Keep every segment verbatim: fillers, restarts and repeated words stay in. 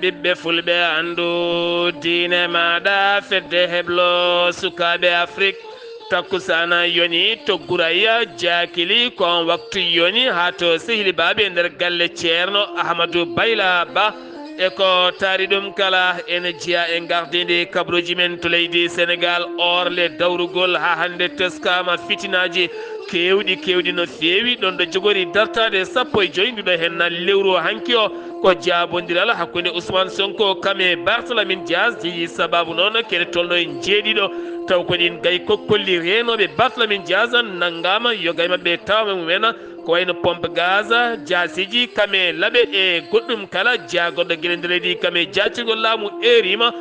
Ɓiɓɓe fulɓe, anndu diine maaɗa, fedde heblo sukaaɓe Afrik. Takkusaana yoni to Guraya, jaakili ko on waktu yoni haa to sehilibaaɓe nder galle Ceerno Ahmadu Bayla Ba. E ko taari ɗum kala, ene jeyaa e gardinde kabaruuji men to leydi Senegaal, orle dawrugol haa hannde teskaama fitinaaji keewɗi, keewɗi no feewi, ɗon ɗo jogori dartaade sappo e joy nduɗo heen lewru hanki o. Ko jaabondiral hakkunde Ousmane Sonko kam e Barthélémy Dias jeyi sababu noon kene tolno e njeeɗiɗo, taw ko ɗin gay kokkolli reenooɓe Barthélémy Dias nanngaama, yoga e maɓɓe tawa mumen, ko wayno pompe gaz, jaasiiji, kam e laɓe e goɗɗum kala jaagoɗo gila nder leydi kam e jaacirgol laamu erima.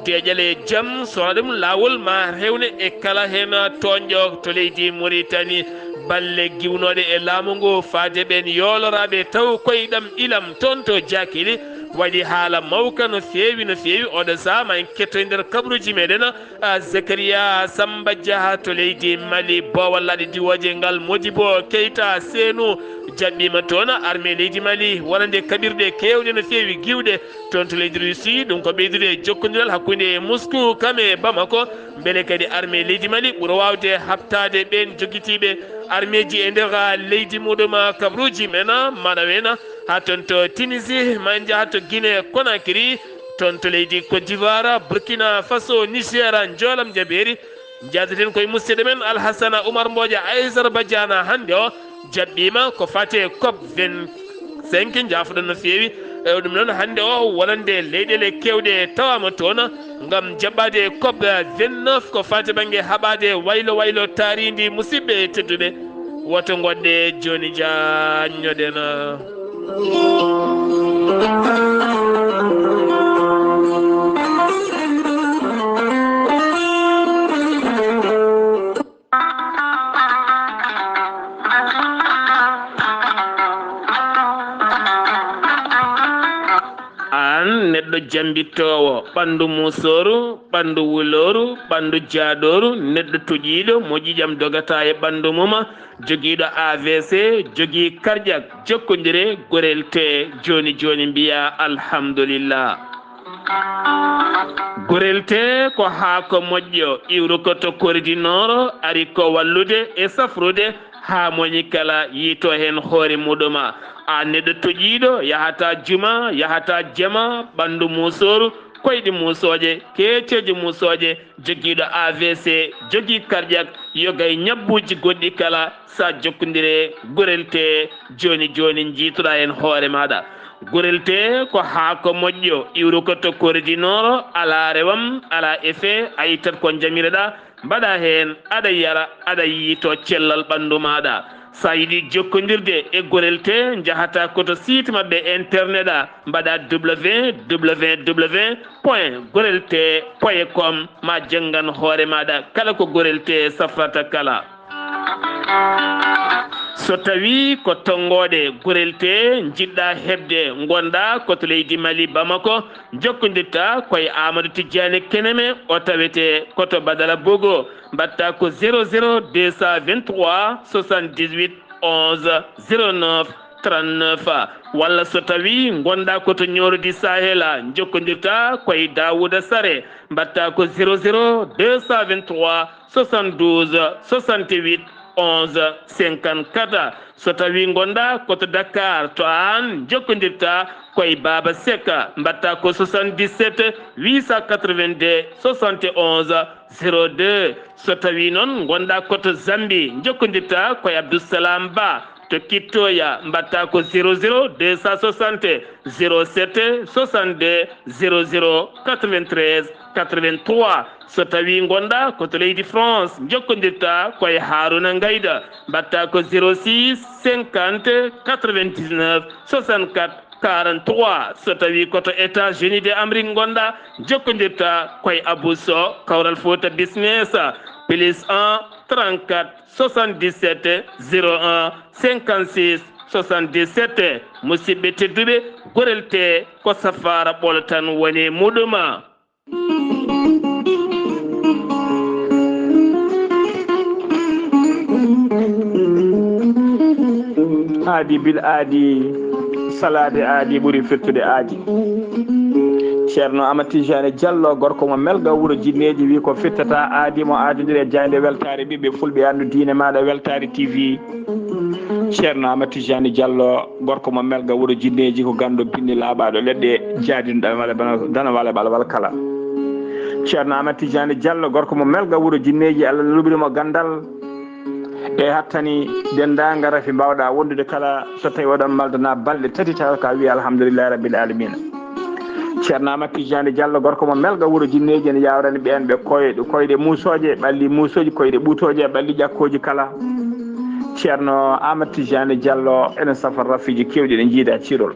Deeƴal e jam, so waɗa ɗum laawol ma rewne e kala heen tooñɗo to leydi Mauritanie. Balle giwnooɗe e laamu ngu faade ɓeen yooloraaɓe taw koyɗam ilam toon to Jaakili waɗi haala mawka no feewi, no feewi. Oɗo sahaa ma en kettoy nder kabaruuji meɗen, a, Zakaria Samba Dia to leydi Mali, boowal laaɗe diwooje ngal Modibo Keita Senu jaɓɓiima toon. Armée leydi Mali wonande kaɓirɗe keewɗe no feewi giwɗe toon to leydi Russie. Ɗum ko ɓeydude jokkondiral hakkunde Moscou kam e Bamako. Mbele kadi armée leydi Mali ɓura waawde haɓtaade ɓeen jogitiiɓe armeeji e nder leydi muɗum, kabaruuji men, maɗa wena haa toon to Tunisie, ma en njaha to Guinée Conakry, toon to leydi Côte d'Ivoire, Burkina Faso, Niger, Njoolam Jabeeri. Njahdaten koye musidɗo men Alhassana Oumar Mbodja Azerbaijan hannde o. Jaɓɓiima ko fate COP vingt-cinq, njaafoɗon no feewi. E ɗum noon, hannde o wonande leyɗeele keewɗe tawaama toon ngam jaɓɓaade COP vingt-neuf ko fate bannge haɓaade waylo waylo taariindi. Musidɓe tedduɓe, woto ngoɗɗe jooni jaaññoɗen. Aan neɗɗo jambittoowo, ɓanndu muusooru, ɓanndu wulooru, ɓanndu jaadooru, neɗɗo toƴiiɗo mo ƴiiƴam dogata e ɓanndu mum, jogiiɗo A V C, jogii karƴak, jokkondire, gorel tee jooni jooni mbiyaa alhamdulillah. Gorel tee ko haako moƴƴo, iwruko to Kori du Nord, ari ko wallude e safrude haa moñi kala yiito heen hoore muɗum. Aan neɗɗo toƴiiɗo, yahataa juma, yahataa jama, ɓanndu muusooru, koyɗe muusooje, keeceeje muusooje, jogiiɗo A V C, jogii karƴak, yoga e ñabbuuji goɗɗi kala, sa jokkondire gorel tee jooni jooni, njiitoɗaa heen hoore maaɗa. Gorel tee ko haako moƴƴo, iwruko to Kori du Nord, alaa rewam, alaa effet, a ittat ko njamiroɗaa, mbaɗaa heen, aɗa yara, aɗa yiito cellal ɓanndu maaɗa. Sa yiɗi jokkondirde e gorel tee, njahataa ko to site maɓɓe internet a, mbaɗaa W W W point gorel tee point com, ma janngan hoore maaɗa kala ko gorel tee safrata kala. So tawii ko tonngooɗe gorel tee njiɗɗaa heɓde, ngonɗaa ko to leydi Mali, Bamako, njokkondirtaa ko e Amadou Tidiane Keneme, o tawetee ko to Badala Bogo, mbaɗtaa ko zéro zéro deux cent vingt-trois soixante-dix-huit onze zéro neuf trente-neuf. Walla so tawii ngonɗaa ko to Nioro du Sahel, njokkondirtaa ko e Daouda Sare, mbaɗtaa ko zéro zéro deux cent vingt-trois soixante-douze soixante-huit onze cinquante-quatre. So tawii ngonɗaa ko to Dakar, to aan njokkondirtaa ko e Baba Seck, mbaɗtaa ko soixante-dix-sept huit cent quatre-vingt-deux soixante et onze zéro deux. So tawii noon ngonɗaa ko to Zambie, njokkondirtaa ko e Abdou Salam Ba to Kittoya, mbaɗtaa ko zéro zéro deux cent soixante zéro sept soixante-deux zéro zéro quatre-vingt-treize quatre-vingt-trois. So tawii ngonɗaa ko to leydi France, njokkondirtaa ko e Harouna Ngaïda, mbaɗtaa ko zéro six cinquante quatre-vingt-dix-neuf soixante-quatre quarante-trois. So tawii ko to États-Unis de Amérique ngonɗaa, njokkondirtaa ko e Abou Sow, Kawral Fouta Business, plus un trente-quatre soixante-dix-sept zéro un cinquante-six soixante-dix-sept. Musidɓe tedduɓe, gorel tee ko safaara ɓolo tan woni muɗum. Aadi bil aadi. Salaade aadi ɓuri firtude aadi. Ceerno Amat Tijani Diallo, gorko mo Melga, wuro Jinneeji, wi ko firtata aadi mo aadondiri e jaaynde weltaare ɓiɓɓe fulɓe, anndu diine maaɗa, Weltaare T V. Ceerno Amat Tijani Diallo, gorko mo Melga, wuro Jinneeji, ko ganndo binni laaɓaaɗo leɗɗe, jaadino dana wale bana-, dana wale ɓalwal kala. Ceerno Amat Tijani Diallo, gorko mo Melga, wuro Jinneeji, Allah luɓiri mo ganndal. E hattani denndaangal rafi mbaawɗa wondude kala, so tawi oɗon maldana balɗe tati, tawa ka wiya alhamdulillahi rabbil alamina. Ceerno Amat Tijani Diallo, gorko mo Melga, wuro Jinneeji, ene yawrani ɓeen ɓe koyɗe, koyɗe muusooje, ɓalli muusooji, koyɗe ɓuutooje, ɓalli ƴakkooji kala. Ceerno Amat Tijani Diallo ene safa rafiiji keewɗi ɗi jiida ciirol.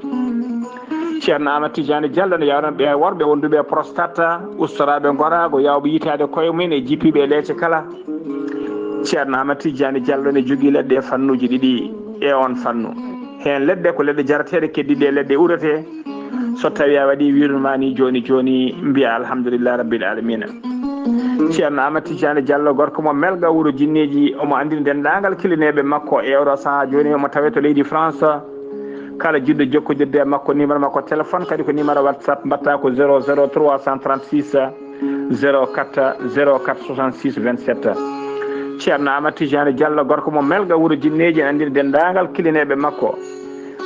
Ceerno Amat Tijani Diallo ne yawrani ɓe worɓe wonduɓe e prostate, ustoraaɓe ngoraago, yawɓe yitaade koye mum e jippiiɓe e leece kala. Ceerno Amat Tijani Diallo ne jogii leɗɗe e fannuuji ɗiɗi e oon fannu. Heen leɗɗe ko leɗɗe jarateeɗe, keddiiɗe leɗɗe urete. So tawi a waɗi wirude ma ni jooni jooni, mbiya alhamdulillahi rabbil alamina. Ceerno Amat Tijani Diallo, gorko mo Melga, wuro Jinneeji, omo anndini denndaangal kilineeɓe makko e oɗo sahaa jooni, omo tawee to leydi France. Kala jiɗɗo jokkondirde e makko, numéro makko téléphone kadi ko numéro WhatsApp, mbaɗta ko zéro zéro trois cent trente-six zéro quatre zéro quatre soixante-six vingt-sept. Ceerno Amat Tijani Diallo, gorko mo Melga, wuro Jinneeji, ene anndini denndaangal kilineeɓe makko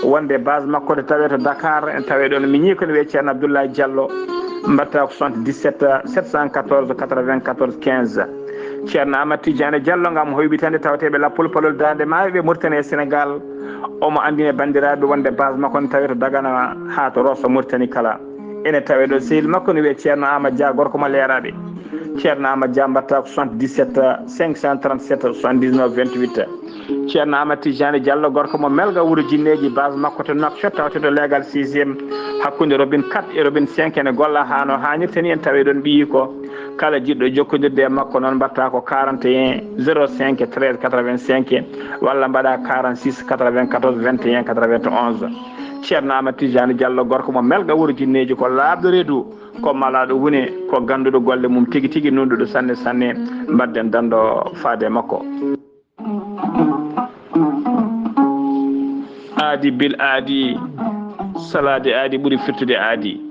wonde base makko ne tawee to Dakar, ene tawee ɗoon miñi ko ne wiyee Ceerno Abdoulaye Diallo, mbaɗta ko soixante-dix-sept sept cent quatorze quatre-vingt-quatorze quinze. Ceerno Amat Tijani Diallo, ngam hoyɓitande tawateeɓe lappol palol Daande Maayo ɓe Mauritanie e Sénégal, omo anndini banndiraaɓe wonde base makko ne tawee to Dagana haa to Rosso Mauritanie kala. Ene tawee ɗo sehil makko ne wiyee Ceerno Amat Dia, gorko mo Leeraaɓe. Ceerno Amat Dia, mbaɗta ko soixante-dix-sept cinq cent trente-sept soixante-dix-neuf vingt-huit. Ceerno Amat Tijani Diallo, gorko mo Melga, wuro Jinneeji, base makko to Nouakchott, tawte to leegal sixième, hakkunde robine quatre e robine cinq, ene golla haa no haanirta ni, ene tawee ɗoon ɓiyiiko. Kala jiɗɗo jokkondirde e makko noon, mbaɗta ko quarante et un zéro cinq treize quatre-vingt-cinq walla mbaɗa quarante-six quatre-vingt-quatorze vingt et un quatre-vingt-onze. Ceerno Amat Tijani Diallo, gorko mo Melga, wuro Jinneeji, ko laaɓɗo reedu, ko malaaɗo wune, ko gannduɗo golle mum tigi tigi, nunɗuɗo sanne sanne. Mbaɗden danndo faade e makko. Aadi bil aadi, salaade aadi ɓuri firtude aadi.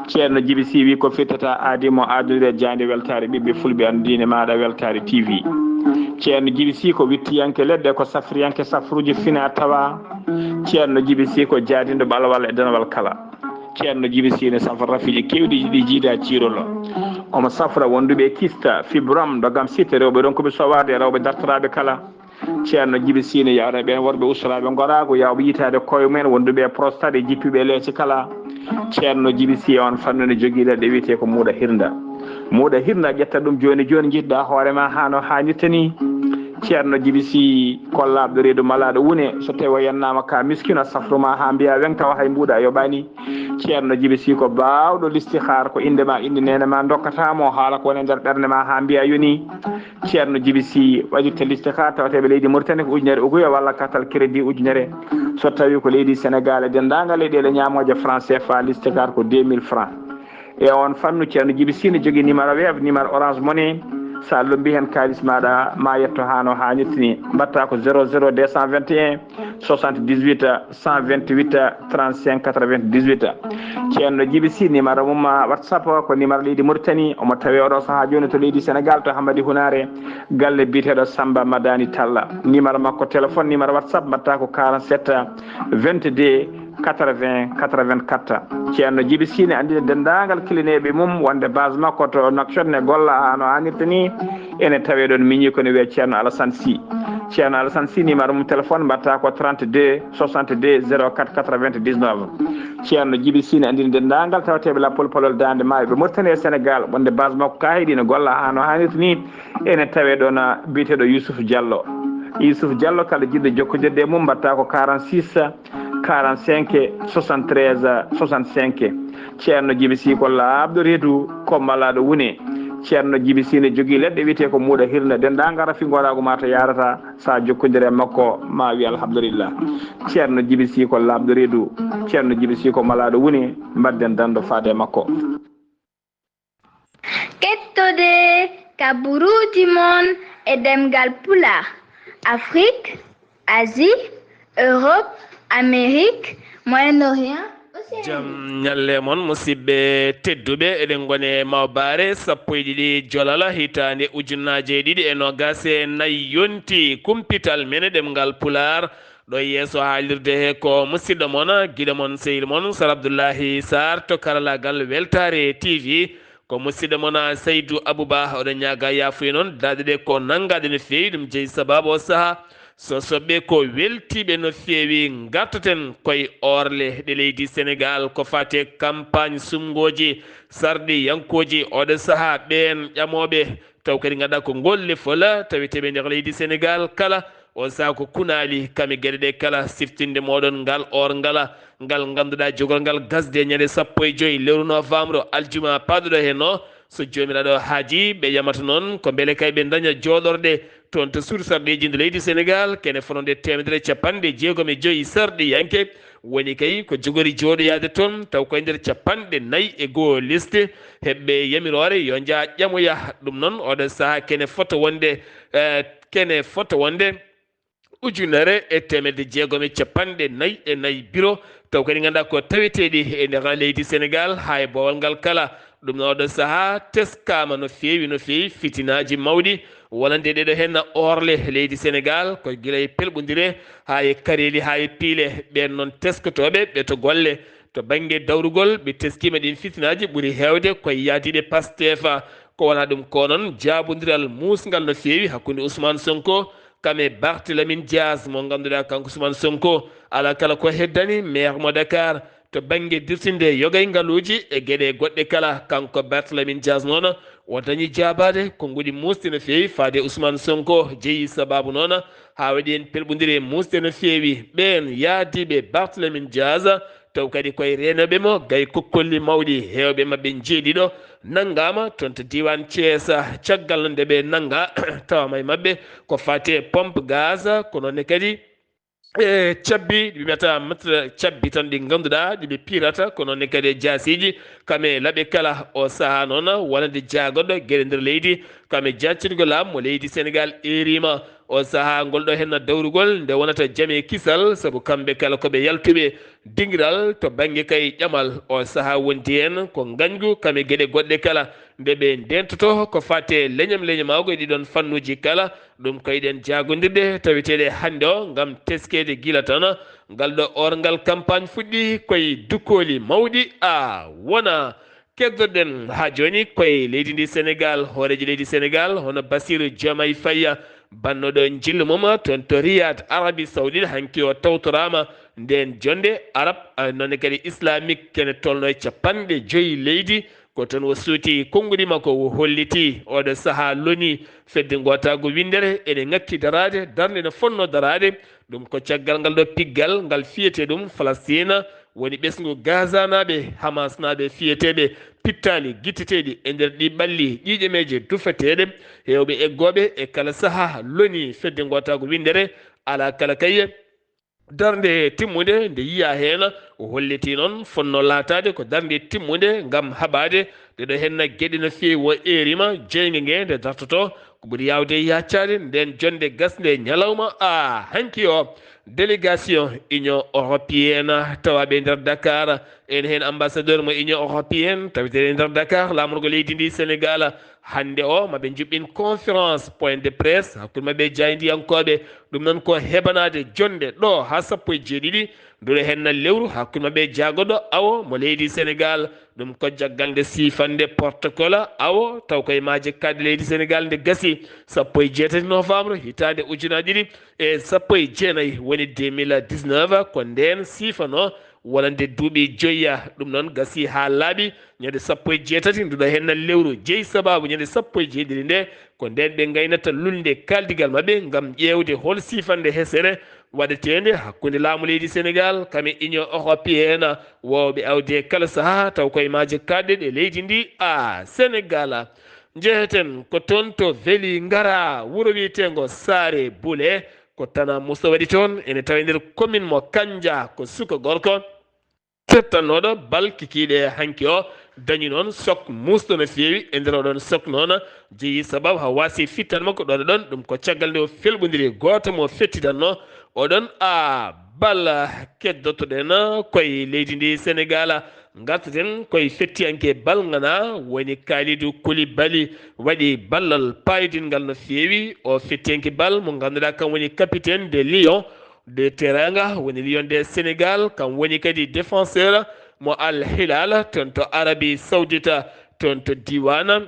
Ceerno Jibi Sy wi ko firtata aadi mo aadondiri e jaaynde weltaare ɓiɓɓe fulɓe, anndu diine maaɗa, Weltaare T V. Ceerno Jibi Sy ko wittiyanke leɗɗe, ko safriyanke safruuji fina tawa. Ceerno Jibi Sy ko jaadinɗo ɓalwal e danwal kala. Ceerno Jibi Sy ne safa rafiiji keewɗi ɗi jiida ciirol. Omo safra wonduɓe e kista, fibrom, dogam sitte, rewɓe ronkuɓe sowaade, rewɓe dartoraaɓe kala. Ceerno Jibi Sy ne yawrani ɓeen worɓe ustoraaɓe ngoraagu, yawɓe yitaade koye mumen, wonduɓe e prostate e jippiiɓe e leece kala. Ceerno Jibi Sy e oon fannu ne jogii leɗɗe wiyetee ko muuɗa hirnda. Muuɗa hirnda, ƴetta ɗum jooni jooni, njiɗɗa hoore ma haa no haanirta ni. Ceerno Jibi Sy ko laaɓɗo reedu, malaaɗo wune, so tawi o yennaama ka miskino, safru ma haa mbiya weŋ tawa hay mbuuɗa a yoɓaani. Ceerno Jibi Sy ko baawɗo listihaar, ko innde ma, innde neene ma, ndokkata mo haala ko woni e nder ɓernde ma haa mbiya yoni. Ceerno Jibi Sy waɗirta listihaar tawateeɓe leydi Mauritanie ko ujunere uguya walla kartal crédit ujunere. So tawi ko leydi Sénégal e denndaangal leyɗeele ñaamooje franc C F A, listihaar ko deux mille francs. E oon fannu, Ceerno Jibi Sy ne jogii numéro Wave, numéro Orange Money. So a lombii heen kaalis maaɗa, ma yetto haa no haanirta ni. Mbaɗta ko zéro zéro deux cent vingt et un soixante-dix-huit cent vingt-huit trente-cinq quatre-vingt-dix-huit. Ceerno Jibi Sy, numéro mum WhatsApp ko numéro leydi Mauritanie. Omo tawee oɗo sahaa jooni to leydi Sénégal, to Hammadi Hunaare, galle biyeteeɗo Samba Madani Talla. Numéro makko téléphone, numéro WhatsApp, mbaɗta ko quarante-sept vingt-deux quatre-vingts quatre-vingt-quatre. Ceerno Jibi Sy ne anndina denndaangal kilineeɓe mum wonde base makko to Nouakchott ne golla haa no haanirta ni. Ene tawee ɗoon miñi ko ne wiyee Ceerno Alassane Sy. Ceerno Alassane Sy, numéro mum téléphone, mbaɗta ko trente-deux soixante-deux zéro quatre quatre-vingt-dix-neuf. Ceerno Jibi Sy ne anndina denndaangal tawateeɓe lappol palol Daande Maayo ɓe Mauritanie e Sénégal wonde base makko ka heɗi ne golla haa no haanirta ni. Ene tawee ɗoon biyeteeɗo Youssouf Diallo. Youssouf Diallo, kala jiɗɗo jokkondirde e mum, mbaɗta ko quarante-six quarante-cinq soixante-treize soixante-cinq. Ceerno Jibi Sy ko laaɓɗo reedu, ko malaaɗo wune. Ceerno Jibi Sy ne jogii leɗɗe wiyetee ko muuɗa hirnda, denndaangal rafi ngoraagu ma to yaarata, so a jokkondire e makko, ma wi alhamdulillah. Ceerno Jibi Sy ko laaɓɗo reedu, Ceerno Jibi Sy ko malaaɗo wune, mbaɗden danndo faade e makko. Kettode kaburuuji mon e ɗemngal Pulaar, Afrik, Asie, Europe, Amérique, Moyen-Orient, Océanie. Jam ñalle mon, musidɓe tedduɓe. Eɗen ngoni e mawbaare sappo e ɗiɗi jolala hitaande ujunnaaje e ɗiɗi e noogaas e nayi yonti. Kumpital men e ɗemngal Pulaar, ɗo yeeso haalirde he ko musidɗo mon, giɗo mon, sehil mon, Sar Abdullahi Sar to karalaagal Weltaare T V. Ko musidɗo mon Saydu Abuba, oɗon ñaaga yaafuya noon. Daaɗe ɗe ko nanngaaɗe no feewi, ɗum jeyi sabaabu o sahaa. So soɓɓe ko weltiiɓe no feewi, ngartoten koye orle ɗe leydi Senegaal ko faati e campagne suɓngooji sarɗiyankooji. Oɗo sahaa ɓeen ƴamooɓe, taw kadi ngannduɗaa ko ngol lefol taweteeɓe nder leydi Senegaal kala, o sahaa ko kunaali kam e geɗe ɗe kala. Siftinde mooɗon ngal orngal ngal ngannduɗaa jogorgal gasde ñande sappo e joyi lewru novembre, aljuma paaɗuɗo heen o. So Joomiraaɗo haajii, ɓe ƴamata noon ko mbele kay ɓe ndaña jooɗorɗe toon to suudu sarɗiiji ndu leydi Senegaal, kene fotnde teemedere capanɗe jeegom e joyi sarɗiyanke. Woni kay ko jogori jooɗoyaade toon, taw koye nder capanɗe nayi e goo liste. Heɓɓe yamiroore yo njah ƴamoya. Ɗum noon, oɗo sahaa kene fota wonde, eh, kene fota wonde ujunere e teemedde jeegom e capanɗe nayi e nayi biro, taw kadi ngannduɗaa ko taweteeɗi e nder leydi Senegaal. Haa e boowal ngal kala, ɗum noon oɗo sahaa teskaama no feewi, no feewi fitinaaji mawɗi wonande ɗeɗo heen orle leydi Senegaal, ko gila e pelɓondire haa e kareeli haa e piile. Ɓeen noon teskotooɓe ɓe to golle, to bannge dawrugol, ɓe teskiima ɗiin fitinaaji ɓuri heewde koye yaadiiɓe Pastef. Ko wonaa ɗum ko noon jaabondiral muusngal no feewi hakkunde Ousmane Sonko kam e Barthélémy Dias mo ngannduɗaa kanko Ousmane Sonko alaa kala ko heddani maire mo Dakar to bannge dirtinde yogay ngaluuji e geɗe goɗɗe kala. Kanko Barthélémy Dias noon o dañi jaabaade konnguɗi muusɗi no feewi faade Ousmane Sonko, jeyi sabaabu noon haa waɗi heen pelɓondire muusɗe no feewi. Ɓeen yaadiiɓe Barthélémy Dias taw kadi koye reenooɓe mo gay kokkolli mawɗi, heewɓe maɓɓe njeeɗiɗo nanngaama toon to diiwaan Thiès. Caggal nde ɓe nannga tawaama e maɓɓe ko faati e pompe gaz, ko noon ne kadi e cabbi ɗi mbiyata matra cabbi tan ɗi ngannduɗaa ɗi ɓe piirata, ko noon ne kadi e jaasiiji kam e laɓe kala. O sahaa noon wonande jaagoɗo geɗe nder leydi kam e jaccitgol laamu mo leydi Senegaal eeriima. O sahaa ngol ɗo henna dawrugol nde wonata jam e kisal, sabu kamɓe kala ko ɓe yaltuɓe dingiral to bannge kay ƴamal. O sahaa wondi heen ko ngañgu kam e geɗe goɗɗe kala nde ɓe ndeentoto ko faati e leñam leñamaago e ɗiɗoon fannuuji kala. Ɗum ko eɗen jaagondirde taweteeɗe hannde o ngam teskeede gila tan ngal ɗo orngal campagne fuɗɗi koye dukkooli mawɗi. A wona Keddoɗen haa jooni koye leydi ndi Senegaal. Hooreejo leydi Senegaal hono Bassirou Diomaye Faye, bannooɗo njillu mum toon to Riyad, Arabie Saoudite, hanki o tawtoraama ndeen jonnde Arab, ah, noon ne kadi Islamique, kene tolno e capanɗe joyi leydi. Ko toon o suuti konnguɗi makko, o holliti oɗo sahaa loni fedde ngootaagu winndere ene ŋakki daraade, darnde ne fotnoo daraade. Ɗum ko caggal ngal ɗo piggal ngal fiyetee ɗum Falastina, woni ɓesngu Gazanaaɓe, Hamasnaaɓe fiyeteeɓe pittaali gitteteeɗi e nder ɗii ɓalli ƴiiƴameeje dufeteeɗe. Heewɓe eggooɓe e kala sahaa loni fedde ngootaagu winndere, alaa kala kay darnde timmunde nde yiyaa heen. O hollitii noon fotnoo laataade ko darnde timmunde ngam haɓaade ɗeɗo henna geɗe no feewi. O eeriima jeynge nge nde dartotoo, ko ɓuri yaawde yaccaade ndeen jonnde gasnde ñalawma a hanki o. Délégation Union Européenne tawaaɓe e nder Dakar, en heen ambassadeur mo Union Européenne taweteeɗo e nder Dakar, laamorgo leydi ndi Senegaal. Hannde o, maɓe njuɓɓin conférence, point de presse, hakkunde maɓɓe e jaayndiyankooɓe. Ɗum noon ko hebanaade jonnde ɗo haa sappo e jeeɗiɗi nduɗo henna lewru, hakkunde maɓɓe e jaagoɗo awo mo leydi Senegaal. Ɗum ko caggal nde siifannde protocole awo, taw koye maaje kaaɗɗe leydi Senegaal nde gasi sappo e jeetati novembre hitaande ujunaaji ɗiɗi e sappo e jeenayi, woni deux mille dix-neuf, ko ndeen siifanoo wonande duuɓi joyi. Ɗum noon gasi haa laaɓi. Ñande sappo e jeetati nduɗo henna lewru, jeyi sabaabu ñande sappo e jeeɗiɗi nde, ko ndeen ɓe ngaynata lulnde kaaldigal maɓɓe ngam ƴeewde hol siifannde hesere waɗeteende hakkunde laamu leydi Senegaal kam e Union Européenne, woowɓe awde kala sahaa, taw koye maaje kaaɗɗe ɗe leydi ndi a Senegaal. Njeheten ko toon to Vélingara, wuro wiyeteengo Saare Bule, ko tana muso waɗi toon, ene tawa e nder commune mo Kanja, ko suka gorko settannooɗo bal kikiiɗe hanki o dañi noon sok muusɗo no feewi. E nder oɗon sok noon jeyi sabab haa waasi fittan makko ɗoon e ɗoon. Ɗum ko caggal nde o felɓondiri gooto mo fettidanno oɗon a Bal keddotoɗen koye leydi ndi Senegal, ngartaten koye fettiyanke bal ngana woni Kalidou Koulibaly waɗi ballal paayodingal no feewi. O fettiyanke bal mo ngannduɗaa kam woni capitaine de Lion de Teranga, woni Lion de Senegal, kam woni kadi défenseur mo Al Hilal toon to Arabie Saoudite, toon to diwana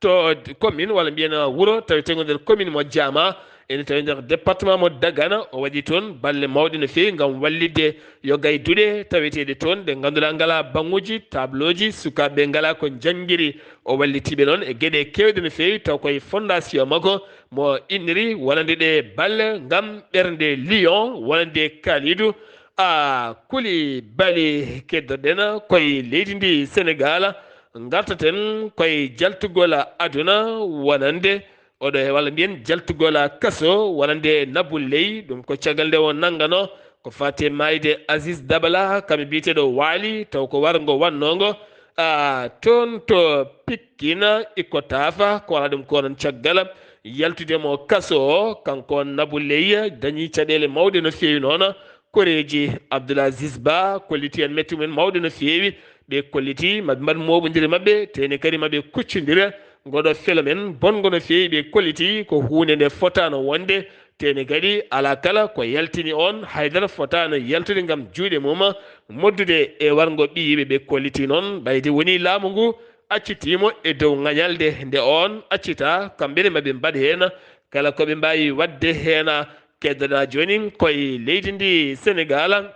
to commune walla mbiyen wuro tawetengo nder commune mo Diama, ene tawi nder département mo Dagana. O waɗi toon balle mawɗe no feewi ngam wallitde yo gay duɗe taweteeɗe toon ɗe ngannduɗaa ngalaa baŋŋuuji, tableauji, sukaaɓe ngalaa ko njanngiri. O wallitiiɓe noon e geɗe keewɗe no feewi, taw koye fondation makko mo inniri wonande ɗe balle ngam ɓernde Lion, wonande Kalidou a Koulibaly. Keddoɗen koye leydi ndi Senegal, ngartaten koye jaltugol aduna wonande oɗo, walla mbiyen jaltugol kaso wonande Nabou Leye. Ɗum ko caggal nde o nanngano ko faati e maayde Aziz Dabala, kam e biyeteeɗo Waali, taw ko warngo wannongo a toon to Pikine Icotaf. Ko wala ɗum ko onon caggal yaltude mo kaso o, kanko on Nabou Leye dañi caɗeele mawɗe no feewi noon. Koreeji Abdoul Aziz Ba kolliti en mettu men mawɗe no feewi. Ɓe kolliti maɓe mbaɗ moɓondire maɓɓe, tene kadi maɓe kuccondira. Ngoɗo phénomène bonngo no feewi, ɓe kolliti ko huunde nde fotaano wonde. Tene kadi alaa kala ko yaltini on, haydara fotaano yaltude ngam juuɗe mum moddude e warngo ɓiyiiɓe. Ɓe kolliti noon ɓayde woni laamu ngu accitiimo e dow ŋañalde nde on accita, kamɓe ne maɓe mbaɗ heen kala ko ɓe mbaawi waɗde heen. Keddoɗaa jooni koye leydi ndi Senegal.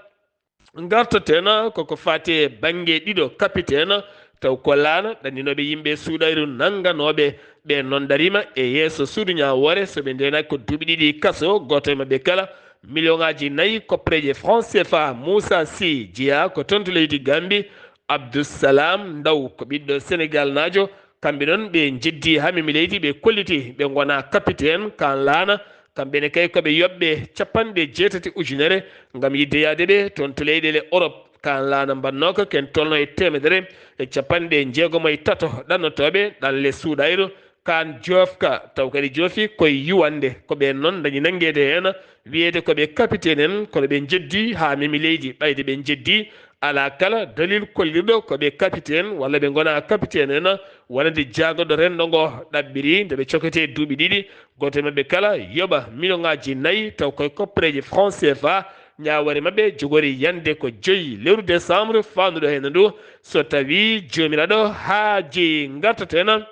Ngartaten koko faati e bannge ɗiɗo capitaine, taw ko laana ɗanninooɓe yimɓe suuɗayru nannganooɓe. Ɓe noon dariima e yeeso suudu ñaawoore, so ɓe ndeenaaki ko duuɓi ɗiɗi kaso, gooto e maɓɓe kala miliyoŋaaji nayi koppareeje franc C F A. Moussa Sy jeyaa ko toon to leydi Gambie. Abdou Salam Ndaw ko ɓiɗɗo Senegalnaajo. Kamɓe noon ɓe njeddi haa memi leydi, ɓe kolliti ɓe ngona capitaine kaan laana. Kamɓe ne kay ko ɓe yoɓɓe capanɗe jeetati ujunere ngam yiɗde yahde ɓe toon to leyɗeele Europe. Kaan laana mbannooka ken tolno e teemedere e capanɗe jeegomo e tato ɗannotooɓe ɗanle suuɗayru. Kaan joofka, taw kadi joofi koye yuwande. Ko ɓeen noon dañi nanngeede heen, wiyeede ko ɓe capitaine en, kono ɓe njeddi haa memi leydi. Ɓayde ɓe njeddi, alaa kala dalil kollirɗo ko ɓe capitaine walla ɓe ngona capitaine en, wonande jaagoɗo renndo ngo ɗaɓɓiri nde ɓe cokete duuɓi ɗiɗi, gooto e maɓɓe kala yoɓa miliyoŋaaji nayi, taw koye koppareeje franc C F A. Ñaawoore maɓɓe jogori yande ko joyi lewru décembre faanduɗo heen ndu, so tawii Joomiraaɗo haaji. Ngartaten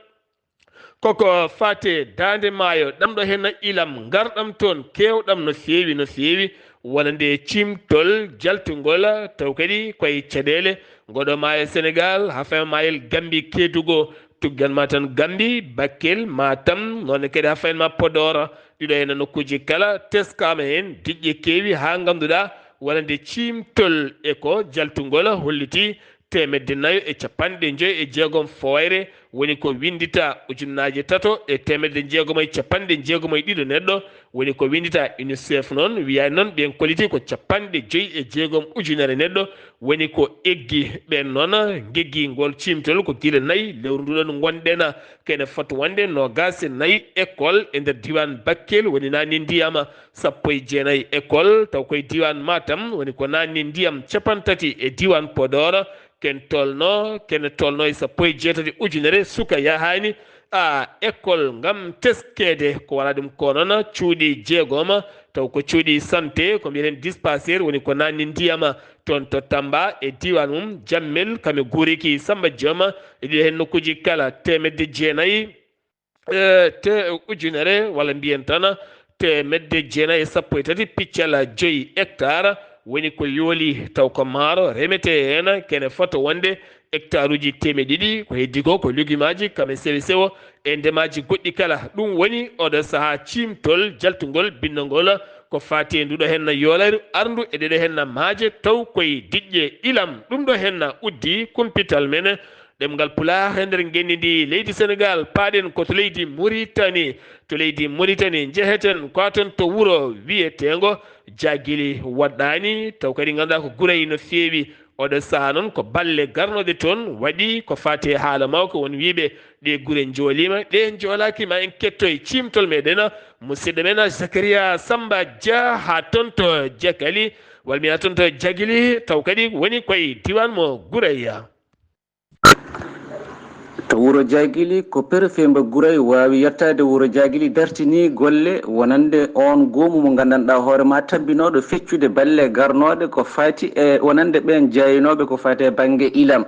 koko faati e daande maayo, ɗam ɗo heen ilam, ngarɗam toon, keewɗam no feewi, no feewi, wonande ciimtol jaltungol, taw kadi koye caɗeele. Ngoɗo maayo Senegal, haa fayma maayel Gambi, Kedugo, tugganma tan Gambi, Bakel, Matam, noon kadi haa fayma Podor. Ɗiɗo heen nokkuuji kala teskaama heen, diƴƴe keewi haa ngannduɗaa wonande ciimtol e ko jaltungol holliti. Teemedde nayo e capanɗe njoy e jeegom fooyre woni ko winndita, ujunnaaje tato e teemedde jeegom e capanɗe jeegom e ɗiɗo neɗɗo woni ko winndita. UNICEF noon wiyaani noon ɓeen kolliti ko capanɗe joy e jeegom ujunere neɗɗo woni ko eggi. Ɓeen noon ngeggi ngol ciimtol ko gila nayi lewru nduɗon ngonɗen, kene foti wonde noogaas e nayi école e nder diiwaan Bakel woni naanni ndiyam, sappo e jeenayi école taw koye diiwaan Matam woni ko naanni ndiyam, capantati e diiwaan Podor. Ken tolno, kene tolno e sappo e jeetati ujunere suka yahaani a école ngam teskeede. Ko wala ɗum ko noon cuuɗi jeegoma, taw ko cuuɗi santé, ko mbiyen dispensaire, woni ko naanni ndiyama toon to Tamba e diiwaan mum, Jammel, kame Guuriki, Samba Jooma, e ɗiɗo heen nokkuuji kala teemedde jeenayi, e, te ujunere, walla mbiyen tan teemedde jeenayi e sappo e tati piccal joyi hectare, woni ko yooli, taw ko maaro remetee heen, kene fota wonde hectare uji teemedde ɗiɗi, ko heddi ko, ko lugumaaji, kame sewo sewo, e ndemaaji goɗɗi kala. Ɗum woni oɗo sahaa ciimtol jaltungol binndagol ko faati e nduɗo heen yoolayru arndu e ɗeɗo heen maaje, taw koye diƴƴe ilam. Ɗum ɗo heen uddi kumpital men ɗemngal Pulaar e nder ngenndi ndi leydi Senegal. Paaɗen ko to leydi Muritani. To leydi Muritani njeheten ko toon to wuro wiyeteengo Jagili Waɗɗaani, taw kadi ngannduɗaa ko Gurey no feewi. Oɗo sahaa noon ko balle garnoɗe toon waɗi ko faati e haala mawka won wiiɓe ɗe gure njooliima, ɗe njoolaaki. Ma en kettoy ciimtol meɗen, musidɗo men Zakaria Samba Dia haa toon to Jakali, walla mbiya toon to Jagili, taw kadi woni koye diiwaan mo Guraya. To wuro Jagili, ko perefe mbo Guray waawi yettaade wuro Jagili dartinii golle wonande oon goomu mo nganndanɗaa hoore ma tabbinooɗo feccude balle garnooɗe ko faati e wonande ɓeen jaaynooɓe ko faati e bannge ilam.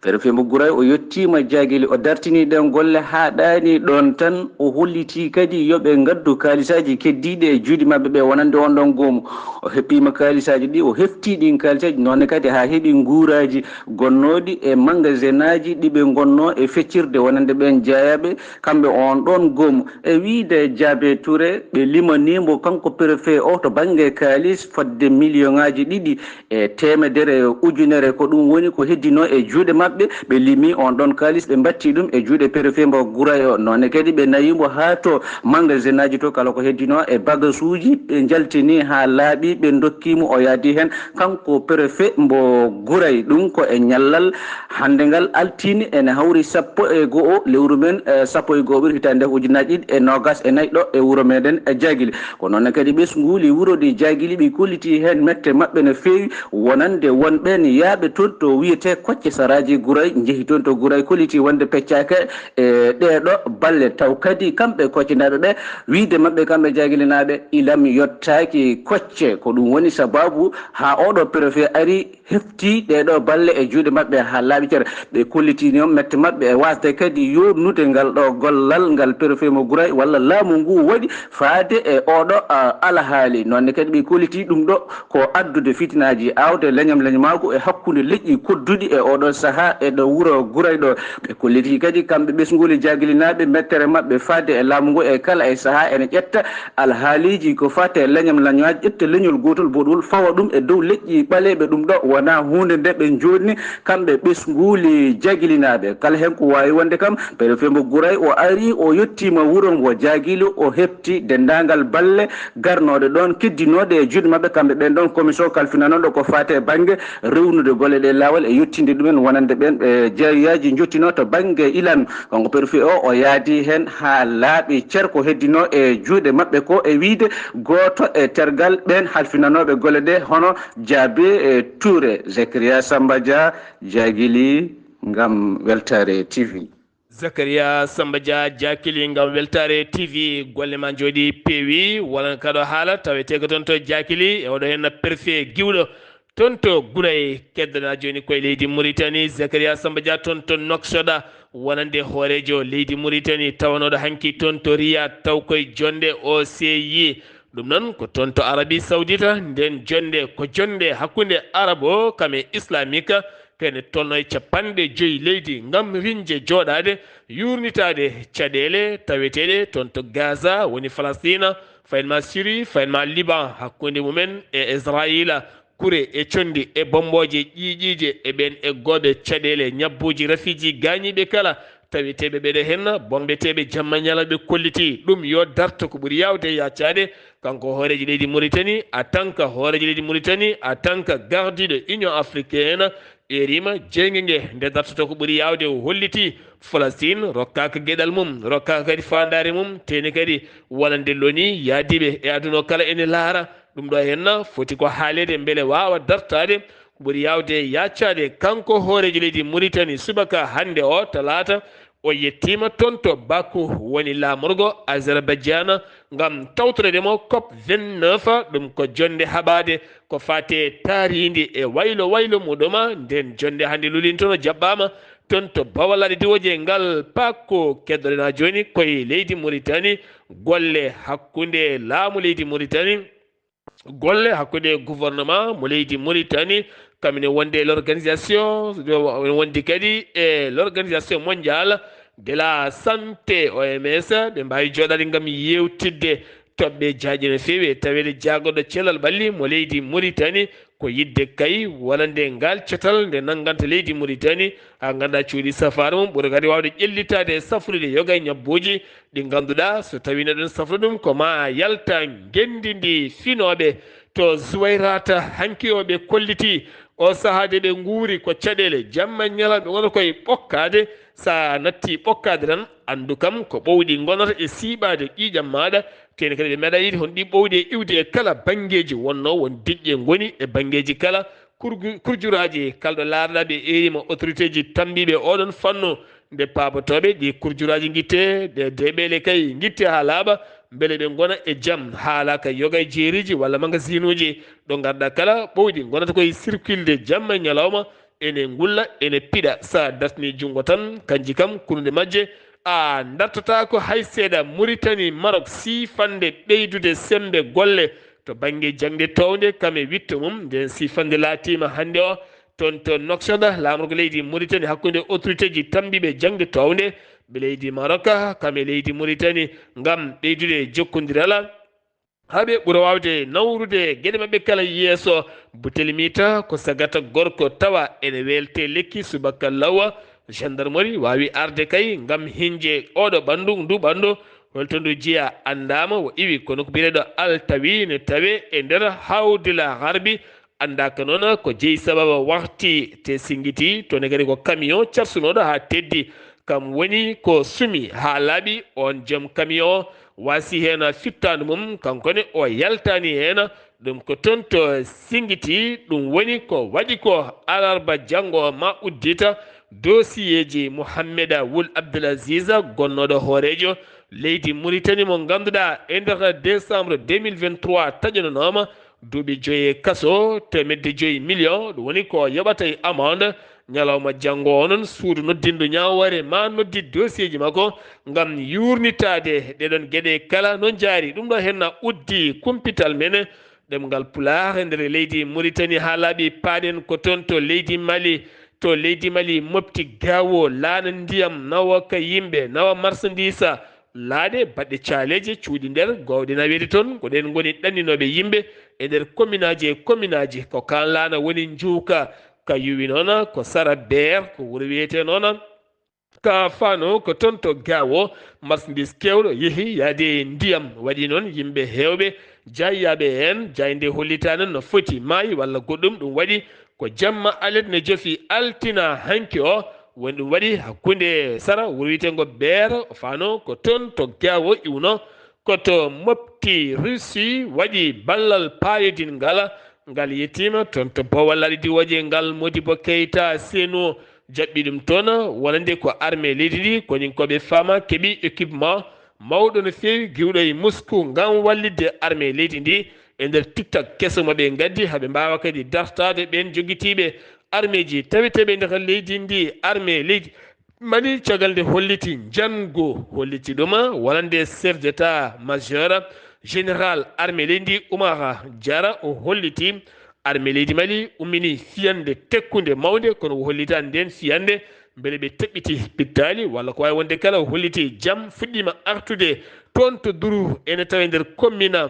Perefe mbo Guray o yettiima Jagili, o dartinii ɗeen golle haa ɗaanii ɗoon tan, o hollitii kadi yo ɓe ngaddu kaalisaaji keddiiɗi e juuɗe maɓɓe ɓe wonande oon ɗoon goomu. O heppiima kaalisaaji ɗi, o heftii ɗiin kaalisaaji, noon ne kadi haa heɓi nguuraaji gonnooɗi e magasinaaji ɗi ɓe ngonnoo e feccirde wonande ɓeen jaayaaɓe, kamɓe oon ɗoon goomu. E wiyde Jaabe Ture, ɓe limanii mbo kanko perefe o to bannge kaalis fodde miliyoŋaaji ɗiɗi e teemedere e ujunere, ko ɗum woni ko heddinoo e juuɗe maɓɓe. Ɓe limi oon ɗoon kaalis, ɓe mbattii ɗum e juuɗe perefe mbo Guray o. Noon ne kadi ɓe nawi mbo haa to magasinaaji to, kala ko heddinoo e bagasuuji, ɓe njaltini haa laaɓi, ɓe ndokki mo, o yaadi heen. Kanko perefe mbo Guray, ɗum ko e ñallal hannde ngal altine, ene hawri sappo e go'o lewru men, eh, sappo e go'o ɓiru hitaande ujunaaji ɗiɗi e noogas e nayi ɗo e wuro meɗen, eh, Jagili. Ko noon kadi ɓesnguuli wuro ɗi Jagili ɓe kollitii heen mette maɓɓe no feewi, wonande won ɓeen yaaɓe toon to wiyetee Kocce Saraaji Guray, njehi toon to Guray, kollitii wonde peccaaka e ɗee ɗo balle. Taw kadi kamɓe koccinaaɓe ɓe, wiyde maɓɓe kamɓe Jagilinaaɓe, ilam yottaaki Kocce. Ko ɗum woni sabaabu haa oo ɗo perefe ari, hefti ɗee ɗo balle e juuɗe maɓɓe haa laaɓi cer. Ɓe kollitii noon mette maɓɓe e waasde kadi yoornude ngal ɗo gollal ngal perefe mo Guray walla laamu ngu waɗi faade e oo ɗo, a, alhaali. Noon ne kadi ɓe kollitii ɗum ɗo ko addude fitinaaji, aawde leñam-leñmaagu e hakkunde leƴƴi kodduɗi e oo ɗo sahaa e ɗo wuro Guray ɗo. Ɓe kollitii kadi kamɓe ɓesnguuli Jagilinaaɓe mettere maɓɓe faade e laamu ngu e kala e sahaa ene ƴetta alhaaliiji ko faati e leñam-leñmaaji, ƴetta leñol gootol boɗol, fawa ɗum e dow leƴƴi ɓaleeɓe. Ɗum ɗo wonaa huunde nde ɓe njoɗni kamɓe ɓesnguuli Jagilinaaɓe. Kala heen ko waawi wonde kam, perefe mbo Guray o ari, o yettiima wuro ngo Jagili, o hefti denndaangal balle garnooɗe ɗoon, keddinooɗe e juuɗe maɓɓe kamɓe ɓeen ɗoon commission kalfinanooɗo ko faati e bannge rewnude golle ɗe laawol e yettinde ɗumen wonande ɓeen ɓe jaayaaji njottinoo to bannge ilam. Kanko perefe o, o yaadi heen haa laaɓi cer. Ko heddinoo e juuɗe maɓɓe ko, e wiyde gooto e tergal ɓeen halfinanooɓe golle ɗe, hono Jaabe, e, Ture. Zakaria Samba Dia, Jagili, ngam Weltaare T V. Zakaria Samba Dia, Jakili, ngam Weltaare T V. Golle ma njooɗi peewi, wonande kadi haala taweteeka toon to Jakili, e oɗo heen perefe giwɗo toon to Guray. Keddoɗaa jooni koye leydi Muritani, Zakaria Samba Dia toon to Nouakchott, wonande hooreejo leydi Muritani, tawanooɗo hanki toon to Riyad, taw koye jonnde O C I. Ɗum noon ko toon to Arabie Saoudite, ndeen jonnde ko jonnde hakkunde Arabo kam e Islamique, kene tolno e capanɗe joyi leydi ngam riñde jooɗaade, yuurnitaade caɗeele taweteeɗe toon to Gaza, woni Falastina, fayin ma Syrie, fayin ma Liban, hakkunde mumen e Israila. Kure e conndi e bommbooje ƴiiƴiije e ɓeen eggooɓe caɗeele, ñabbuuji, rafiiji, gaañiiɓe kala, taweteeɓe ɓeɗe heen, boŋdeteeɓe jamma ñalawma, ɓe kollitii ɗum yo darto ko ɓuri yaawde yaacaade. Kanko hooreejo leydi Muritani, en tant que hooreejo leydi Muritani, en tant que gardiiɗo Union africaine, ɓeeriima jeynge nge nde dartoto ko ɓuri yaawde. O hollitii Falastiin rokkaaka geɗal mum, rokkaaka kadi faandaare mum, teeni kadi wonande loni yaadiiɓe e aduna o kala ene laara. Ɗum ɗo heen foti ko haaleede mbele waawa dartaade. Ko ɓuri yaawde yaacaade, kanko hooreejo leydi Muritani, subaka hannde o talaata, o yettiima toon to Baku, woni laamorgo Azerbaijaan, ngam tawtoreede mo COP vingt-neuf. Ɗum ko jonnde haɓaade ko faati e taariindi e waylo waylo muɗum. Ndeen jonnde hannde lulinto no jaɓɓaama toon to Bawal Laaɗe Diwooje e ngal pakko. Keddoɗen haa jooni koye leydi Muritani, golle hakkunde laamu leydi Muritani, golle hakkunde gouvernement mo leydi Muritani, kam ene wonde e l'organisation, wondi kadi e l'organisation mondiale de la santé, O M S, ɓe mbaawi jooɗaade ngam yeewtidde toɓɓe jaaƴe no feewi e taweede jaagorɗo cellal ɓalli mo leydi Muritani. Ko yiɗde kay wonande ngaal catal nde nannganta leydi Muritani, haa nganndaa cuuɗi safaara mum ɓuri kadi waawde ƴellitaade e safrude yoga e ñabbuuji ɗi ngannduɗaa so tawii neɗɗo ne safra ɗum ko ma yalta ngenndi ndi. Finooɓe to Zuwayrata hanki o ɓe kollitii O sahaa de ɓe nguuri ko caɗeele, jamma e ñalawma ɓe ngonata koye ɓokkaade. So a natti ɓokkaade tan, anndu kam ko ɓowɗi ngonata e siiɓaade ƴiiƴam maaɗa. Teni kadi ɓe meeɗa yiide hono ɗi ɓowɗi e iwde e kala banngeeji, wonno won diƴƴe ngoni e banngeeji kala. Kurgu-, kurjuraaji kala ɗo laarɗaa ɓe eeriima autorité ji tammbiiɓe oɗon fannu. Nde paabotooɓe ɗi kurjuraaji ngitte, ɗe deɓeele kay ngitte haa laaɓa, mbele ɓe ngona e jam, haala ka yoga e jeeriiji walla magasinuuji, ɗo ngarɗaa kala ɓowɗi ngonata koye sirkilde jamma e ñalawma, ene ngulla, ene piɗa. So a dartinii junngo tan, kanji kam, kunnuɗe majje, a dartataako hay seeɗa. Muritani, Marok, siifande ɓeydude semmbe golle to bannge jaŋde toownde, kam e wiɗto mum. Nden siifande laatiima hannde o toon to Nouakchott, laamorgo leydi Muritani, hakkunde autorité ji tammbiiɓe jaŋde toownde, ɓe leydi Marok, kam e leydi Muritani, ngam ɓeydude jokkondiral, haa ɓe ɓura waawde nawrude geɗe maɓɓe kala yeeso. Buteli miita ko sagata gorko tawa ene welte lekki subaka lawa. Gendarmerie waawi arde kay ngam hiñde oɗo ɓanndu, ndu ɓanndu. Holto ndu jeyaa anndaama, o iwi, kono ko biyeteeɗo Altawi ne tawe e nder Hawdila Harbi. Anndaaka noon ko jeyi sababa wahti te sinngiti, toon ne kadi ko camion carsunooɗo haa teddi. Kam woni ko sumi haa laaɓi, oon joom camion o waasi heen fittaandu mum, kanko ne o yaltaani heen. Ɗum ko toon to sinngiti, ɗum woni ko waɗi ko alarba janngo ma uddita dosiyeeji Mouhammeda Wul Abdelaziz, gonnooɗo hooreejo leydi Muritani mo ngannduɗaa e nder décembre deux mille vingt-trois taƴonanooma duuɓi joyi e kaso, teemedde joyi million, ɗum woni ko yoɓata e amande. Ñalawma janngo o noon, suudu noddindu ñaawoore ma noddi dosiyeeji makko ngam yuurnitaade ɗeɗon geɗe kala no njaari. Ɗum ɗo henna uddi kumpital men ɗemngal Pulaar e nder leydi Muritani haa laaɓi. Paaɗen ko toon to leydi Mali. To leydi Mali, mofti Gaawo, laana ndiyam nawa ka yimɓe, nawa marsandiisa, laaɗe baɗɗe caaleeje, cuuɗi nder, gowɗe naweede toon. Ko ɗeen ngoni ɗanninooɓe yimɓe e nder kominaaji e kominaaji. Ko kaan laana woni njuuka, ka yuwi noon ko Sara Beer, ko wuro wiyetee noon ka Fano, ko toon to Gaawo, marsandiis keewɗo yehi yaade e ndiyam. Waɗi noon yimɓe heewɓe jaayyaaɓe heen, jaaynde hollitaani no foti maayi walla goɗɗum. Ɗum waɗi ko jamma alet ne jofi altina hanki o, woni ɗum waɗi hakkunde Sara wuro wiyeteengo Beer, Fano, ko toon to Gaawo iwno, ko to mofti Russie waɗi ballal paayodingal, ngal yettiima toon to Bawal Laaɗe Diwooje ngal. Modibo Keita Seno jaɓɓi ɗum toon, wonande ko armée leydi ndi, koninkooɓe Fama keɓi équipement mawɗo no feewi giwɗo e Moscou ngam wallitde armée leydi ndi e nder tiktak keso mo ɓe ngaddi, haa ɓe mbaawa kadi dartaade ɓeen jogitiiɓe armeeji taweteeɓe e nder leydi ndi. Armée leydi Mali, caggal nde holliti njanngu, holliti ɗum wonande chef d'état major général armée leydi ndi, Oumar Diarra, o holliti armée leydi Mali ummini fiyande tekkunde mawnde, kono o hollitaani ndeen fiyande mbele ɓe teɓɓiti pittaali walla ko waawi wonde kala. O holliti jam fuɗɗiima artude toon to Duru, ene tawe nder commune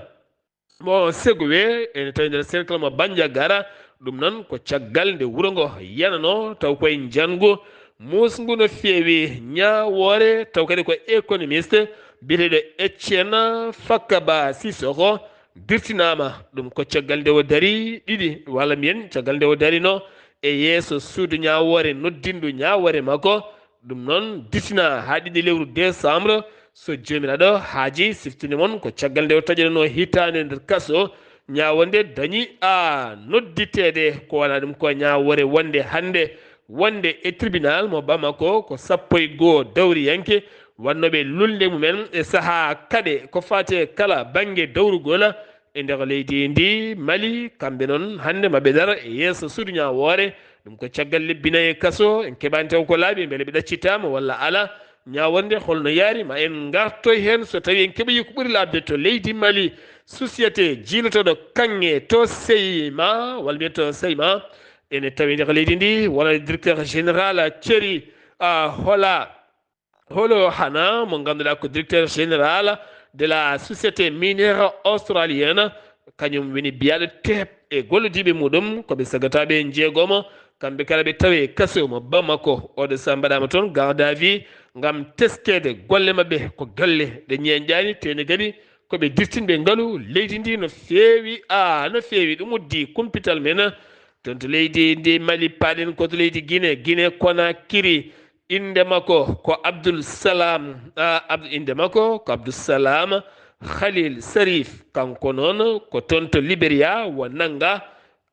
mo Ségoué, ene tawi nder cercle mo Bandiagara. Ɗum noon ko caggal nde wuro ngo yanano taw koye njanngu muusngu no feewi ñaawoore, taw kadi ko économiste biyeteeɗo Etienne Fakaba Sissoko dirtinaama. Ɗum ko caggal nde o dari ɗiɗi, walla mbiyen caggal nde o darino e yeeso suudu ñaawoore noddindu ñaawoore makko. Ɗum noon ditina haa ɗiɗi lewru décembre, so Joomiraaɗo haaji, siftinde mon ko caggal nde o taƴanoo hitaande nder kaso, ñaawonde dañi a nodditeede, ko wonaa ɗum ko ñaawoore wonde hannde, wonde e tribunal mo Bamako, ko sappo e goo dawriyanke wonnooɓe lulnde mumen e sahaa kaɗe ko faati e kala bannge dawrugol e nder leydi ndi Mali. Kamɓe noon, hannde maɓe dara e yeeso suudu ñaawoore. Ɗum ko caggal lebbi nayi e kaso, en keɓaani taw ko laaɓi, mbele ɓe ɗaccitaama walla alaa. Ñaawonde holno yaari, ma en ngartoy heen so tawii en keɓoyi ko ɓuri laaɓde to leydi Mali. Société jiilotooɗo kaŋŋe to Seyma, walla mbiyen to Seyma, ene tawi nder leydi ndi, wonande directeur général Thierry, ah, Hola. Holo Hana, mo ngannduɗaa ko directeur général de la société minière australienne, kañum woni biyaaɗo teep e gollodiiɓe muɗum, ko ɓe sagataaɓe jeegomo, kamɓe kala ɓe tawi e kaso mo Bamako. Oɗo sa mbaɗaama toon garde à vue ngam teskeede golle maɓɓe, ko galle ɗe ñeeñɗaani, teni kadi ko ɓe dirtinɓe ngalu leydi ndi no feewi, a, no feewi. Ɗum uddi kumpital men Toon to leydi ndi Mali, paaɗen ko to leydi Gine, Gine Konakiri. Innde makko ko Abdul Salam, ah, Abd-, innde makko ko Abdul Salam Khalil Sarif. Kanko noon ko toon to Liberia, wo nannga.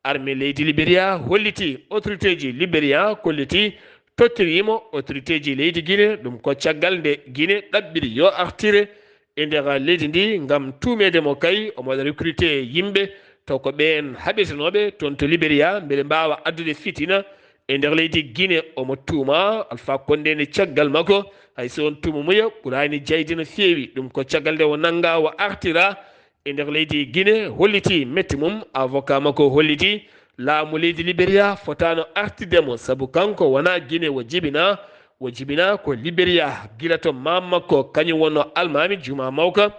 Armée leydi Liberia holliti, autorité ji Liberia kolliti, tottirimo autorité ji leydi Gine. Ɗum ko caggal nde Gine ɗaɓɓiri yo artire e nder leydi ndi ngam tuumeede mo kay omo waɗa recruter yimɓe, taw ko ɓeen haɓetenooɓe toon to Liberia, mbele mbaawa addude fitina e nder leydi Gine. Omo tuuma Alpha Condé ne caggal makko, hay so on tuuma muya ɓuraani jayde no feewi. Ɗum ko caggal nde o nannga, o artira e nder leydi Gine, holliti metti mum. Avocat makko holliti laamu leydi Liberia fotaano artidde mo, sabu kanko wonaa Gine o jibinaa, o jibinaa ko Liberia. Gila to maam makko, kañum wonnoo almaami Jumaa Mawka,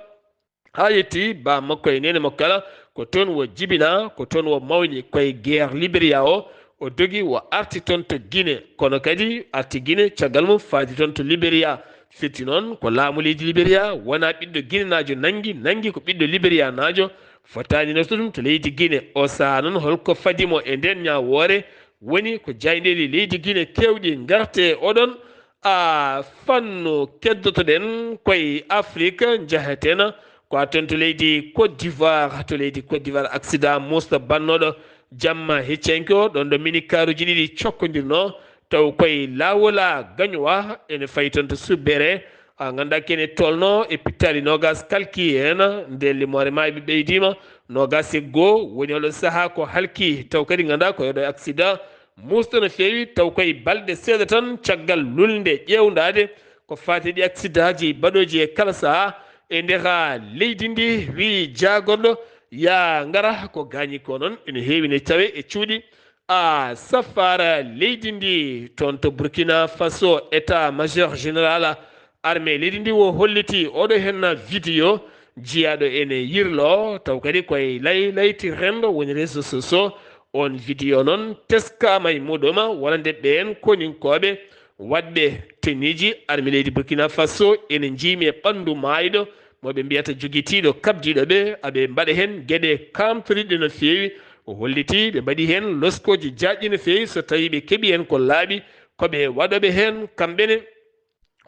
haa yetti ba makko e neene makko kala, ko toon o jibinaa, ko toon o mawni. Koye guerre Liberia o, o dogi, o arti toon to Gine, kono kadi arti Gine, caggal mum faadi toon to Liberia. Firti noon ko laamu leydi Liberia, wonaa ɓiɗɗo Ginenaajo nanngi, nanngi ko ɓiɗɗo Liberiyanaajo, fotaani naftude ɗum to leydi Gine. O sahaa noon, holko fadi mo e ndeen ñaawoore? Woni ko jaayndeeji leydi Gine keewɗi ngarte oɗon, a, fannu keddotoɗen koye Afrik, njahaten ko a toon to leydi Côte d'Ivoire. To leydi Côte d'Ivoire, accident muusta bannooɗo jamma heccanke o, ɗoon ɗo minikaaruuji ɗiɗi cokkondirnoo, taw koye laawol a gañowa ene fayi toon to Subbere. A, nganndaa kene tolno e pittaali noogaas kalki heen, nde limoore maayɓe ɓeydiima noogaas e goo. Woni oɗo sahaa ko halki, taw kadi nganndaa ko oɗo accident muusta no feewi, taw koye balɗe seeɗa tan caggal lulnde ƴeewndaade ko faati ɗi accidentaaji baɗooji e kala sahaa e ndeka leydi ndi. Wi jaagorɗo, yaa ngara, ko gaañi ko noon ene heewi ne tawe e cuuɗi. A, safaara leydi ndi toon to Burkina Faso, état major général armée leydi ndi o holliti oɗo henna vidéo jiyaaɗo ene yirlo, taw kadi koye lay layti renndo woni réseaux sociaux. On vidéo noon teskaama e muɗum wonande ɓeen koninkooɓe waɗɓe teniiji armée leydi Burkina Faso ene njiimi e ɓanndu maayɗo mo ɓe mbiyata jogitiiɗo kabdiiɗo ɓe, aɓe mbaɗa heen geɗe kaamtoriɗe no feewi. O holliti ɓe mbaɗi heen loskooji jaajɗi no feewi, so tawii ɓe keɓi heen ko laaɓi, ko ɓe waɗooɓe heen kamɓe ne.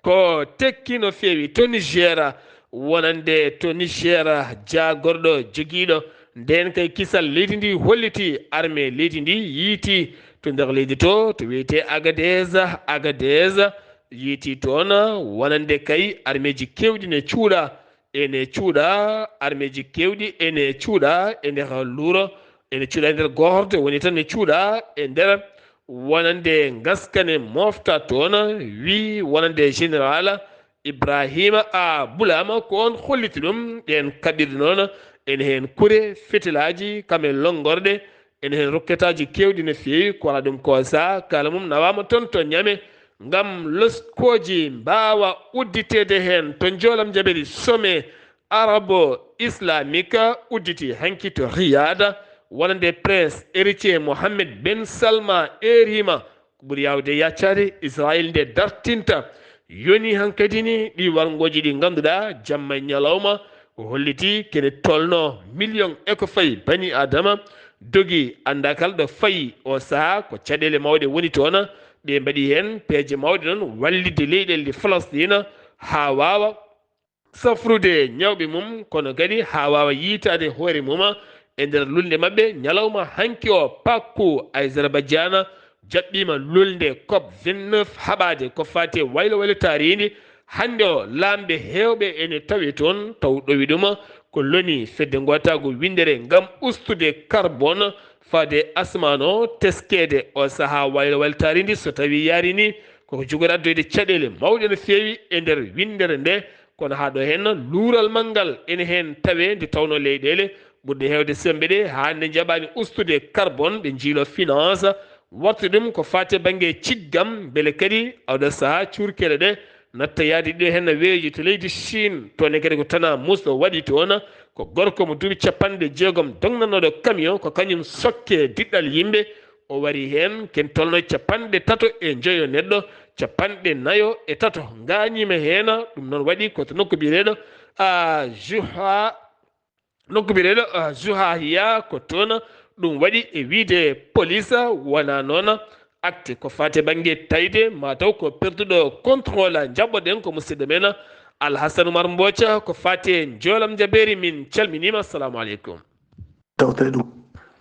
Ko tekki no feewi to Niger, wonande to Niger, jaagorɗo jogiiɗo ndeen kay kisal leydi ndi holliti armée leydi ndi yiiti to nder leydi to, to wiyetee Agadez, Agadez, yiiti toon wonande kay armeeji keewɗi ne cuuɗa, ene cuuɗa, armeeji keewɗi ene cuuɗa e nder luuro, ene cuuɗa e nder goorde, woni tan ne cuuɗa e nder wonande ngaskane mofta toon, wi wonande général Ibrahima A Bulama, ko on holliti ɗum. Ɗeen kaɓirɗe noon ene heen kure, fitilaaji, kam e lonngorɗe, ene heen rokketaaji keewɗi no feewi. Ko alaa ɗum ko sa kala mum nawaama toon to Ñame ngam loskooji mbaawa udditeede heen to njoolam jabeli sommet arabo islamique udditi hanki to Riyad, wonande prince héritier Mohammed ben Salma eerima. Ko ɓuri yaawde yaccaade, Israel nde dartinta yoni hankadi ni ɗi warngooji ɗi ngannduɗaa jamma e ñalawma o holliti kene tolno million e ko fayi bani Adama dogi anndaa kala ɗo fayi. O sahaa ko caɗeele mawɗe woni toon, ɓe mbaɗi heen peeje mawɗe noon wallitde leyɗeele ɗe Falastina haa waawa safrude ñawɓe mum, kono kadi haa waawa yiytaade hoore mum e nder lulnde maɓɓe ñalawma hanki o. Pakku Azerbaijan jaɓɓiima lulnde cop vingt-neuf haɓaade ko faati e waylo waylo taariindi. Hannde o, laamɓe heewɓe ene tawi toon, taw ɗowi ɗum ko loni fedde ngootaagu winndere ngam ustude carbone faade asmaan o, teskeede o sahaa waylo waylo taariindi. So tawii yaari ni, koko jogori addoyde caɗeele mawɗe no feewi e nder winndere nde. Kono haa ɗo heen, luural manngal ene heen tawee, nde tawnoo leyɗeele ɓurɗe heewde semmbe ɗe, haa nde njaɓaani ustude carbone, ɓe njiilo finance waɗta ɗum ko faati e bannge ciggam, mbele kadi oɗo sahaa cuurkeele ɗe natta yaade ɗiɗo heen weeyoji to leydi Chine. Toon ne kadi ko tanaa muusɗo waɗi toon, ko gorko mo duuɓi capanɗe jeegom dognanooɗo camion, ko kañum sokke diɗɗal yimɓe. O wari heen, ken tolno capanɗe tato e njoyo neɗɗo, capanɗe nayo e tato ngaañiima heen. Ɗum noon waɗi ko to nokku biyeteeɗo, a, Juha, nokku biyeteeɗo, a, Juhahiya, ko toon Ɗum waɗi e wiyde police wonaa noon acte ko faati e bannge taƴde, maa taw ko perduɗo contrôle. Njaɓɓoɗen ko musidɗo men Alhassane Oumar Mbooca ko faati e Njoolam Njabeeri. Min calminiima, assalamu aleykum. Tawtere ɗum.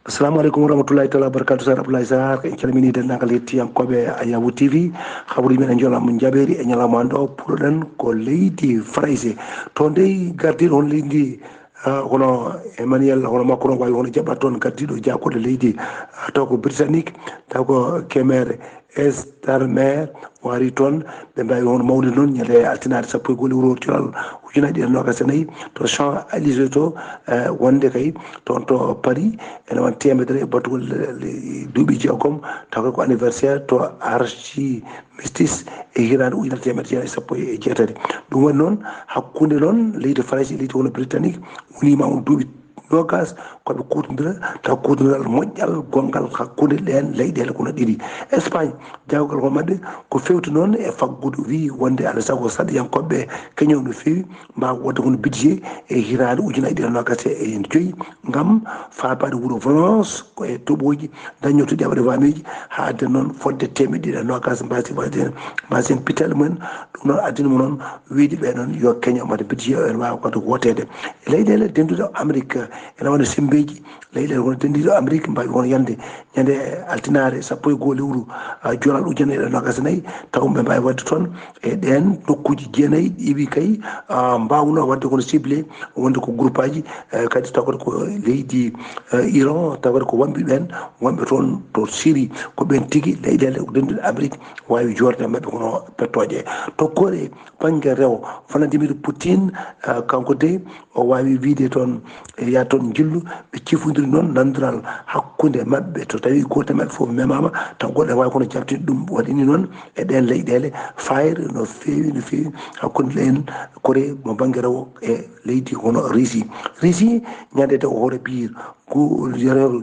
Assalamu aleykum wa rahmatullahi taala wa barakatuh. Sar Abdoulaye Sarr, en calmini denndaangal hettiyankooɓe Ayawu T V. Habruuji men e Njoolam Njabeeri e ñalawma ɗo, puɗɗoɗen ko leydi Farayse. To ndey gardiiɗo hono leydi ndi, ah, hono Emmanuel, hono Macron, waawi hono jaɓɓat toon gardiiɗo jaakoɗe leydi, ah, taw ko Britannique, taw ko Kemer Starmer, o ari toon. Ɓe mbaawi hono mawnude noon ñande altinaare sappo e goo lewru cooral ujunaaji ɗiɗi e noogaas e nayi to Champs-Élysées to, eh, wonde kay toon to Paris, ene won teemedere e batugol, eh, duuɓi jeegom, taw ko anniversaire to Archimestis e hitaande ujunere teemedere jeetati e sappo e jeetati. Ɗum waɗi noon, hakkunde noon leydi Farayse e leydi hono Britannique woniima on duuɓi noogaas ko ɓe kuutondira, taw kuutondiral moƴƴal gonngal hakkunde ɗeen leyɗeele kono ɗiɗi. Espagne, jaabugal ko maɓɓe ko feewti noon e faggudu, wiyi wonde alaa sago sarɗiyankooɓe keñooɓe no feewi mbaawa waɗde kono budget e hitaande ujunaaji ɗiɗi e noogaas e joy ngam faabaade wuro Valence ko e toɓooji daññootoɗi aɓre wameeji, haa adda noon fodde teemeɗɗe ɗiɗi e noogaas mbaasi, mbaasi, mbaasi heen pittaali mumen. Ɗum noon addani mo noon wiyde ɓe noon yo keño mbaɗa budget o, en waawa waɗde wooteede. E leyɗeele dennduɗe Amérique, ene wano semmbeeji leyɗeele won denndiiɗo Amérique mbaawi won yande ñande altinaare sappo e goo lewru, ah, joolal ujunere e noogaas e nayi, taw ɓe mbaawi waɗde toon e ɗeen nokkuuji jeenayi ɗiwi kay, ah, mbaawno waɗde kono ciblé wonde ko groupaaji, eh, kadi tawata ko leydi, eh, Iran, tawata ko wonɓe ɓeen, wonɓe toon to Syrie, ko ɓeen tigi leyɗeele dennduɗe Amérique waawi joorde maɓɓe kono pettooje. To Corée, bannge rewo, Vladimir Poutine, eh, kanko de o waawi wiyde toon, e yaa toon njillu, ɓe cifondiri noon nanondiral hakkunde maɓɓe, to tawi gooto e maɓɓe fof memaama, taw goɗɗo waawi kono jaɓtinde ɗum. Waɗi ni noon e ɗeen leyɗeele, fayre no feewi, no feewi hakkunde ɗeen Corée mo bannge rewo e leydi hono Russie. Russie, ñande taw hoore biir, go-,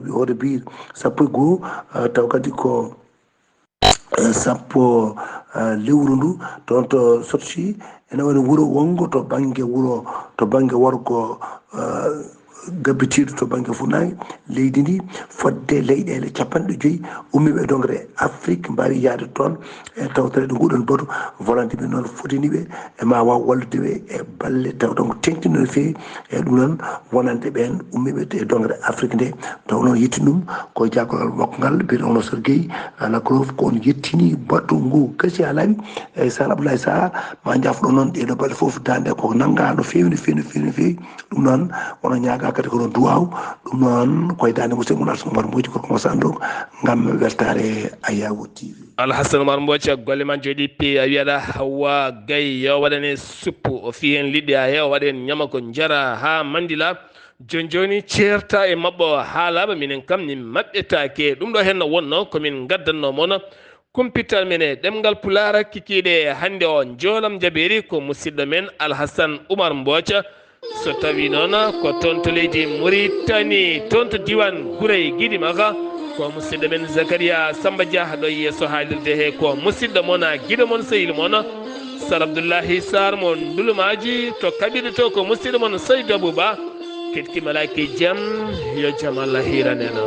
hoore biir sappo e goo, eh, taw kadi ko eh, sappo, eh, lewru ndu, toon to Sotchi, ene woni wuro wonngo to bannge wuro, to bannge worgo, eh, gabbitiiɗo to bannge fuɗnaange leydi ndi, fodde leyɗeele capanɗe joyi ummiiɓe e doŋre Afrik mbaawi yahde toon e tawtoreede nguɗon batu. Volonté ɓe noon fotini ɓe e ma waaw wallude ɓe e balle taw donc teŋtino no feewi. E ɗum noon wonande ɓeen ummiiɓe e doŋre Afrik nde, taw noon yetti ɗum ko jaakolal makko ngal, mbiɗo ono Sergey Lavrov, ko on yettini batu ngu gasi haa laaɓi. Eyi, Sar Abdoulaye Sarr, ma jafɗo noon ɗeeɗo balɗe fof, daande ko nannga no feewi, no feewi, no feewi, no feewi. Ɗum noon, ono ñaaga kadi kono duwaaw. Ɗum noon, koye daande musidɗo mon Alhassane Oumar Mbooca, gorko mo Sandok, ngam weltaare Ayawu T V. Alhassane Oumar Mbooca, golle ma njooɗi peewi. A wiyaɗa Hawwa Gaye, yo waɗane suppu, o fii heen liɗɗi, a he, o waɗa heen ñama ko njara haa manndila. Jooni jooni, ceerta e maɓɓo haa laaɓa, minen kam min maɓɓetaake. Ɗum ɗo heen no wonnoo ko min ngaddanno mon. Kumpital men e ɗemngal Pulaar kikiiɗe hannde o, Njoolam Jabeeri ko musidɗo men Alhassane Oumar Mbooca. So tawii noon ko toon to leydi Muritani, toon to diiwaan Gurey Gidimaga, ko musidɗo men Zakariya Samba Dia ɗo yeeso haalirde he, ko musidɗo mon, giɗo mon, sehil mon, Sar Abdullahi Sarr mo Ndulumaaji, to kaɓirɗe to ko musidɗo mon Saydu Abuba. Keɗki malaaki jam, yo jam Allah hiiran en.